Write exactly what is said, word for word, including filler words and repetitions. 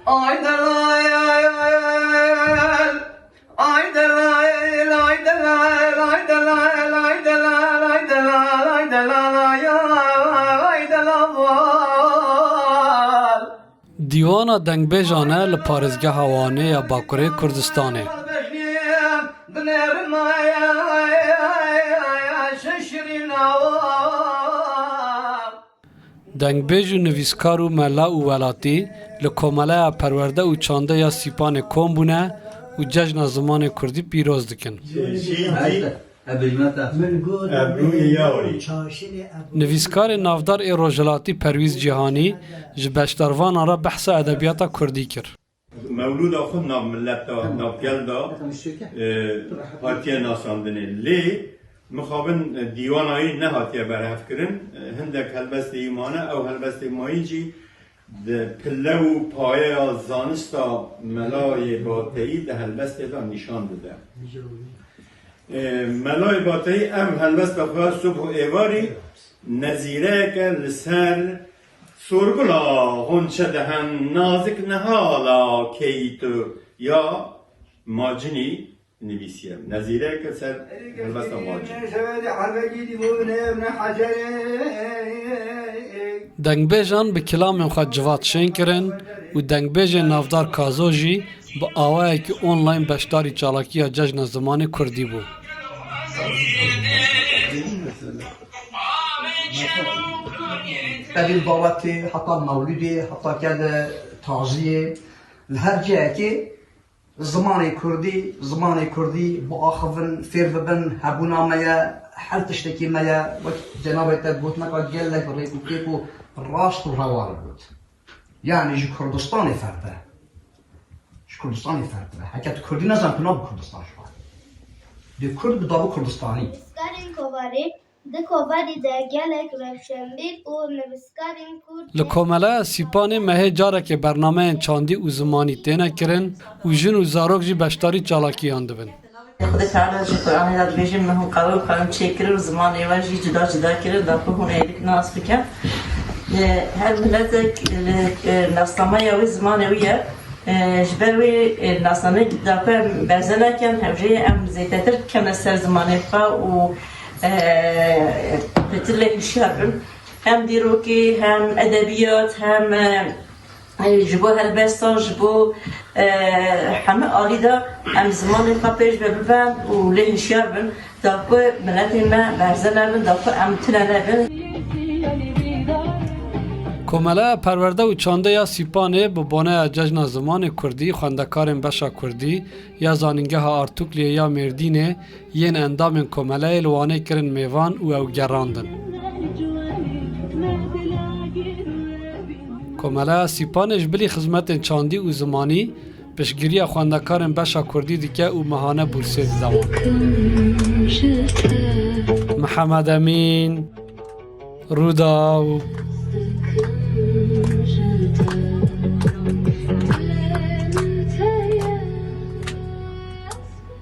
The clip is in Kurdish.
Ay delal, ay delal, ay delal, ay delal, ay delal, ay delal, ay delal, ay delal, ay delal, ay delal. Dîwana dengbêjan e li parêzgeha Wanê ya Bakurê Kurdistanê. Dengbêj û nivîskar û mela û welatî li Komeleya Perwerde û Çandê ya Sîpanê kom bûne û Cejna Zimanê Kurdî pîroz dikin. Min got, Ebru ya warî. Nivîskarê navdar ê rojhilatî Perwîz Cîhanî ji beşdarvanan re behsa edebiyata kurdî kir. Mewlûda xwe nav millet de, nav gel de, e, hatiye nasandinê. Lê mixabin, e, dîwana wî nehatiye berhevkirin. E, hindek helbestê wî mane, ew helbestê mayîn jî di pille û payeya zanista Melayê Bateyî di helbestê de nîşan dide. E, Melayê Bateyî ev helbesta xwe subh û êvarî nezîreyeke li ser Sorgula honçe dehen nazik nehala keyî tu ya macinî nivîsiye. Nezîreke ser helbesta macin. Dengbêjan bi kilamên xwe civat şên kirin û dengbêjê navdar Kazo jî bi awayekî online beşdarî çalakiya Cejna Zimanê Kurdî bû. Qedîl dawetê, heta mewlûdê, heta gel taziyê, li her cihekê zimanê kurdî, zimanê kurdî biaxivin, fêr bibin, hebûna me ye, her tiştekî me ye, wek cenabê te gotineka gelek rêk û pêk û rast û rewa li got. Yanî ji Kurdistanê ferte. Ji Kurdistanê ferte. Heke tu kurdî nezan, tu nabî Kurdistan ji xwe. Dê kurd bi dabû Kurdistanî. Nivîskarên kovarê, di kovarî de gelek rewşenbîr û nivîskarên kurd Li Komeleya Sîpanê mehê carekê bernameyên çandî û zimanî têne kirin û jin û zarok jî beşdarî çalakiyan dibin. Xwedê Teala ji Quranê de dibêje, min hûn qewim qewim çêkir û zimanê we jî cuda cuda kirin, da ku hûn êrik nas bikin. E, her miletek li, e, nasnameya wê zimanê wî ye. E, ji ber wê, e, nasnameyek da ku em berze nekin, hewce ye em zêdetir bikevine ser zimanê xwe û, e, pêtir lê hişyar bin. Hem dîrokê, hem edebiyat, hem, e, Ê, ji bo helbestan, ji bo, e, hemî alî de em zimanê xwe pêş ve bibin û lê hişyar bin, da ku miletên me berze nebin, da ku em tune nebin. Komeleya Perwerde û Çandê ya Sîpanê bi boneya Cejna Zimanê Kurdî xwendekarên beşa Kurdî ya Zanîngeha Artukliyê ya Mêrdînê yên endamên komeleyê li Wanê kirin mêvan û ew gerandin. Komeleya Sîpanê ji bilî xizmetên çandî û zimanî piştgiriya xwendekarên beşa kurdî dike û mehane bûrsê dide wan. Mihemed Emîn, Rûdaw.